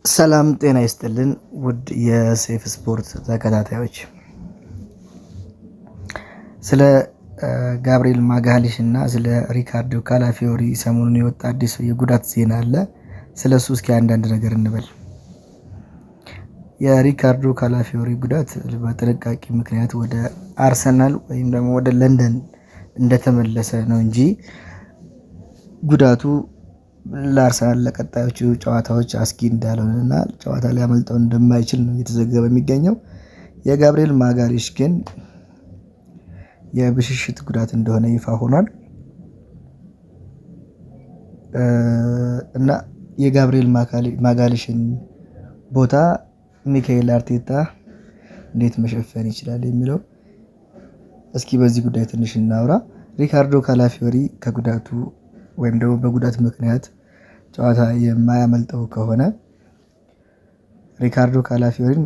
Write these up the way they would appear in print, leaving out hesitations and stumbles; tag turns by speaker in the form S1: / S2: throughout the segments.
S1: ሰላም ጤና ይስጥልን ውድ የሴፍ ስፖርት ተከታታዮች፣ ስለ ጋብሪኤል ማጋሊሽ እና ስለ ሪካርዶ ካላፊዮሪ ሰሞኑን የወጣ አዲስ የጉዳት ዜና አለ። ስለ እሱ እስኪ አንዳንድ ነገር እንበል። የሪካርዶ ካላፊዮሪ ጉዳት በጥንቃቄ ምክንያት ወደ አርሰናል ወይም ደግሞ ወደ ለንደን እንደተመለሰ ነው እንጂ ጉዳቱ ለአርሰናል ለቀጣዮቹ ጨዋታዎች አስጊ እንዳልሆነና ጨዋታ ሊያመልጠው እንደማይችል ነው እየተዘገበ የሚገኘው። የጋብሪኤል ማጋሊሽ ግን የብሽሽት ጉዳት እንደሆነ ይፋ ሆኗል። እና የጋብሪኤል ማጋሊሽን ቦታ ሚካኤል አርቴታ እንዴት መሸፈን ይችላል የሚለው እስኪ በዚህ ጉዳይ ትንሽ እናውራ። ሪካርዶ ካላፊዮሪ ከጉዳቱ ወይም ደግሞ በጉዳት ምክንያት ጨዋታ የማያመልጠው ከሆነ ሪካርዶ ካላፊዮሪን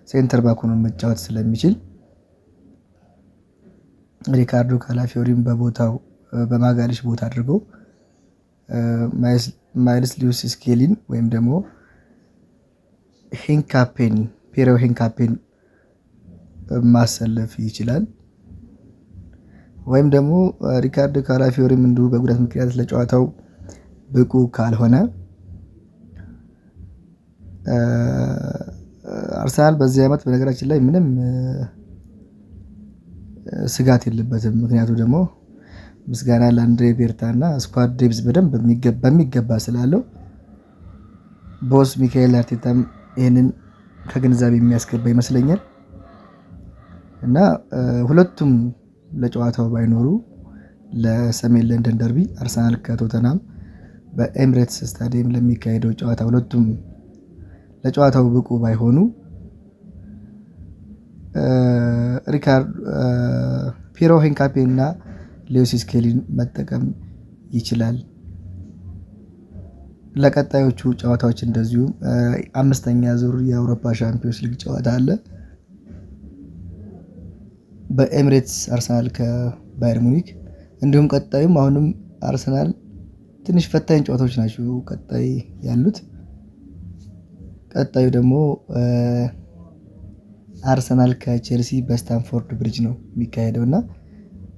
S1: center back ሆኖ መጫወት ስለሚችል ሪካርዶ ካላፊዮሪን በቦታው በማጋሊሽ ቦታ አድርጎ ማይልስ ሊዊስ ስኬሊን ወይም ደግሞ ሂንካፔን ፔሮ ሂንካፔን ማሰለፍ ይችላል። ወይም ደግሞ ሪካርዶ ካላፊዮሪም እንዲሁ በጉዳት ምክንያት ለጨዋታው ብቁ ካልሆነ አርሰናል በዚህ አመት በነገራችን ላይ ምንም ስጋት የለበትም። ምክንያቱ ደግሞ ምስጋና ለአንድሬ ቤርታ እና squad depth በደንብ በሚገባ ስላለው boss ሚካኤል አርቴታም ይህንን ከግንዛቤ የሚያስገባ ይመስለኛል። እና ሁለቱም ለጨዋታው ባይኖሩ ለሰሜን ለንደን ደርቢ አርሰናል ከቶተናም በኤምሬትስ ስታዲየም ለሚካሄደው ጨዋታ ሁለቱም ለጨዋታው ብቁ ባይሆኑ ሪካርድ ፒሮ ሂንካፔ እና ሌዊስ ስኬሊን መጠቀም ይችላል። ለቀጣዮቹ ጨዋታዎች እንደዚሁ አምስተኛ ዙር የአውሮፓ ሻምፒዮንስ ሊግ ጨዋታ አለ። በኤምሬትስ አርሰናል ከባየር ሙኒክ፣ እንዲሁም ቀጣዩም አሁንም አርሰናል ትንሽ ፈታኝ ጨዋታዎች ናቸው ቀጣይ ያሉት። ቀጣዩ ደግሞ አርሰናል ከቼልሲ በስታንፎርድ ብሪጅ ነው የሚካሄደው። እና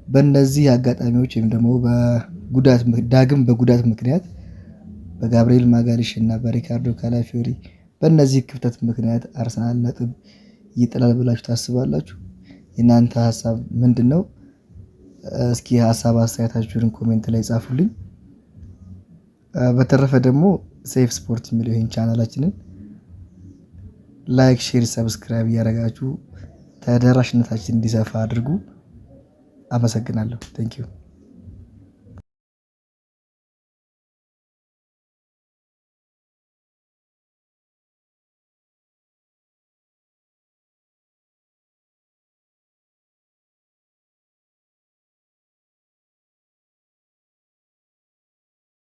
S1: በእነዚህ አጋጣሚዎች ወይም ደግሞ በጉዳት ዳግም በጉዳት ምክንያት በጋብሪኤል ማጋሊሽ እና በሪካርዶ ካላፊዮሪ በእነዚህ ክፍተት ምክንያት አርሰናል ነጥብ ይጥላል ብላችሁ ታስባላችሁ? የእናንተ ሀሳብ ምንድነው? እስኪ ሀሳብ አስተያየታችሁን comment ላይ ጻፉልኝ። በተረፈ ደግሞ ሴፍ ስፖርት የሚለው ይሄን ቻናላችንን like፣ share፣ subscribe እያደረጋችሁ ተደራሽነታችን እንዲሰፋ አድርጉ። አመሰግናለሁ። Thank you።